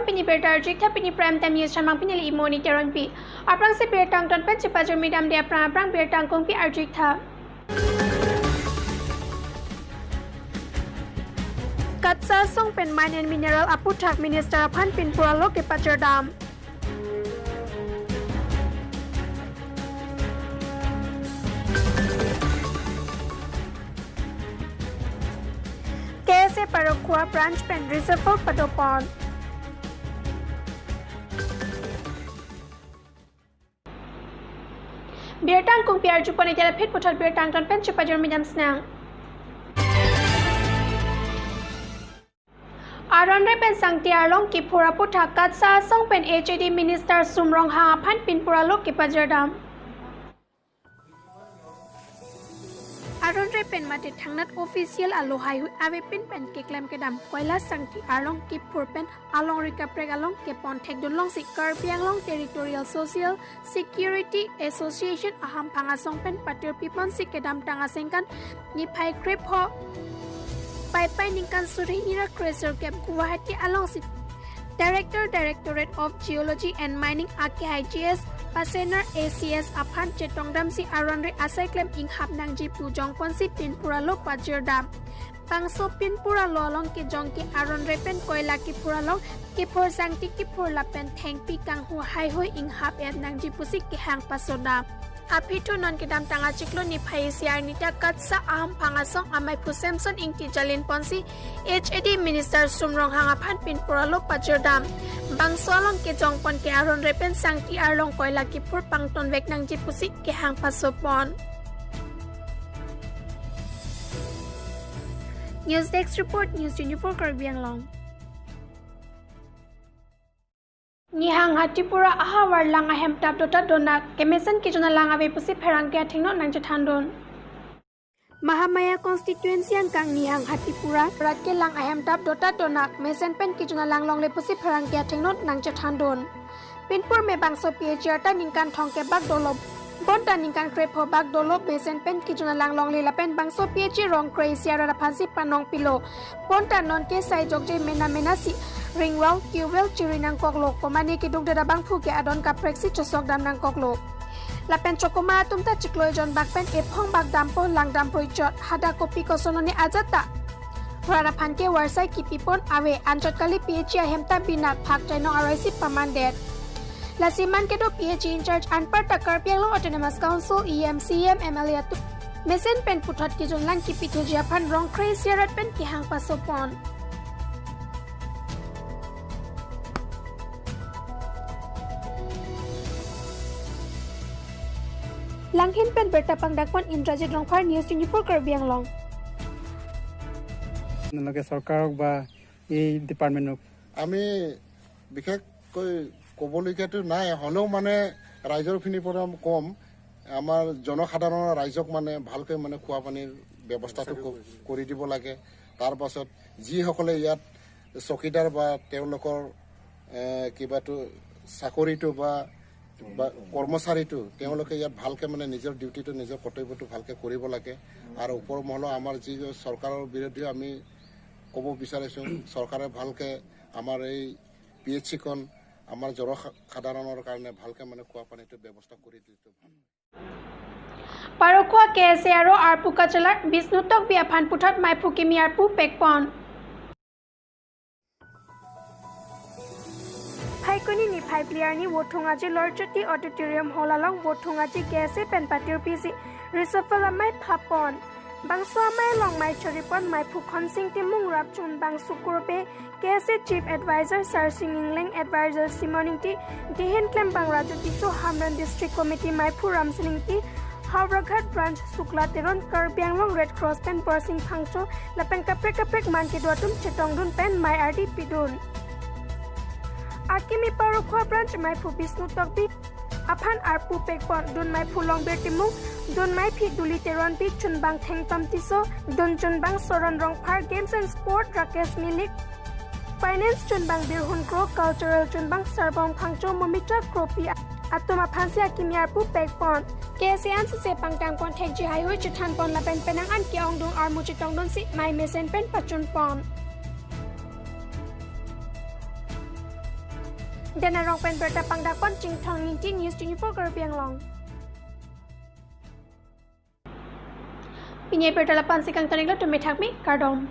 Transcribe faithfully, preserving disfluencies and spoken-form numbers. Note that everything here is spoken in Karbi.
Pini birta arjutha, pini Prime Time News channel pini le imo ni Teronpi. Aphrangsi birta angton pen chepajormi damde aphrang aphrang birta angkungpi arjutha. KATSA asong pen Mine and Mineral aputhak Minister aphan pinpur alo kepajor dam. K S A Parokhuwa branch pen reshuffle padopon. Birta angkungpi arjupon, etiala phit puthot birta angton pen chepajormi dam snang. Aron re pen sangti arlong kiphur aputhak KATSA asong pen H A D Minister Sum Ronghang aphan pinpur alo kepajor dam. Aron re pen mate thangnat official alo haihui avepin pen keklem kedam koila sangti arlong kiphur pen alongri kaprek along kepon thekdun longsi Karbi Anglong Territorial Social Security Association ahamphang asong pen patirpiponsi kedamtang aningkan niphai krepho Paipai ningkan suri hini ra kre sirkep Guwahati alongsi Director, Directorate of Geology and Mining akehai G S Pasenar A C S aphan chetongdamsi aron re asai klem inghap nangji pu jongponsi pinpur alo pajor dam. Bangso pinpur alo along kejong ke aron re pen koila kiphur along kiphur sangti kiphur lapen thengpi kanghu haihui inghap et nangji pusi kehang paso dam. Aphi thu non kedamtang achiklo niphai isi arni ta KATSA ahamphang asong amei phu Samson Ingti jalinponsi H A D Minister Sum Ronghang aphan pinpur alo pajor dam. Bangso along kejongpon ke aron re pen sangti arlong koila kiphur pangtonvek nangji pusi kehang pasopon. News Desk Report, News twenty-four Karbi Anglong. Nihang Hatipura ahavar lang ahem tap dota donak kemesen kejun alang ave pusi pherangke athengno nangchethandun. Mahamaya constituency angkang Nihang Hatipura rat ke lang ahem tap dota donak mesen pen kejun alang longle pusi pherangke athengno nangchethandun. Pinpur me bangso P H E arta ningkan thongkep bak dolo. Bonta ningkan krepho bak dolo mesen pen kejun alang longle lapen bangso P H E rong kre isi arat aphansi panong pilo. Bonta non ke sai jokje mena mena si ring well, tube well chiri nangkoklo. Komane keduk dada bangphu ke adon kaprek si chosok dam nangkoklo. Lapen chokoma atum ta chiklo ejon bak pen ephong bak dampo, lang dampo ichot. Hadak kopi koson lone ajat ta rat aphan ke varsai kipipon ave, anchot kali P H E ahem ta binak phak tainong aroi si pamandet. Lasi man kedo P H E in charge anparta Karbi Anglong Autonomous Council, E M, C E M, M L A atum mesen pen puthot kejun lang kipithuji aphan rong kre isi arat pen kehang pasopon. Langhin pen birta pangdakpon Indrajit Rongphar, News twenty-four Karbi Anglong. আপোনালোকে চৰকাৰক বা এই ডিপাৰ্টমেণ্টক আমি বিশেষকৈ ক'বলগীয়াটো নাই, হ'লেও মানে ৰাইজৰ খিনিৰ পৰা কম, আমাৰ জনসাধাৰণৰ ৰাইজক মানে ভালকৈ মানে খোৱা পানীৰ ব্যৱস্থাটো ক-, কৰি দিব লাগে। তাৰ পাছত যিসকলে ইয়াত চকীদাৰ বা তেওঁলোকৰ, এ, কিবাটো চাকৰিটো বা, বা কৰ্মচাৰীটো তেওঁলোকে ইয়াত ভালকৈ মানে নিজৰ ডিউটিটো, নিজৰ কৰ্তব্যটো ভালকৈ কৰিব লাগে। আৰু ওপৰ মহলৰ আমাৰ যি চৰকাৰৰ বিৰুদ্ধেও আমি ক'ব বিচাৰিছোঁ, চৰকাৰে ভালকৈ আমাৰ এই পি এইচ চিখন আমাৰ জনসাধাৰণৰ কাৰণে ভালকৈ মানে খোৱা পানীটো ব্যৱস্থা কৰি দিলে ভাল। Parokhuwa K S A aro arpu kachelar Bishnu Tokbi aphan puthot maiphu kimi arpu pekpon. Phaikuni niphai phli arni Vothung Aji Lorjyoti Auditorium Hall along Vothung Aji K S A pen patirpisi reshuffle amei phapon. Bangso amei along mei choripon maiphu Khonsing Timung, rapchunbang Sukur Bey, K S A Chief Advisor Sarsing Ingleng, Advisor Simon Ingti, dihin klembang Raju Tisso, Hamren District Committee maiphu Ramsing Ingti, Howraghat Branch Sukla Teron, Karbi Anglong Red Cross pen Borsing Phangcho, lapen kaprek kaprek man kedo atum chetongdun pen mei ardi pidun. Akimi Parokhuwa Branch maiphu Bishnu Tokbi aphan arpu pekpon, dun maiphu Longbir Timung, dun maiphi Duli Teronpi, chunbang Thengtom Tisso, dun chunbang Soron Rongphar, Games and Sport Rakesh Milik, Finance chunbang Birhun Kro, Cultural chunbang Sarbong Phangcho, Momita Kropi atum aphansi akimi arpu pekpon. K S A ansose pangtangpon thekji haihui chethanpon lapen penang an ke-ongdung armu chetongdunsi mei mesen pen pachunpon. Dena Rongpen birta pangdakpon Chingthong Ingti, News twenty-four Karbi Anglong. Pini birta lapu-ansi kangton-iklo, tumi thakmi, kardom.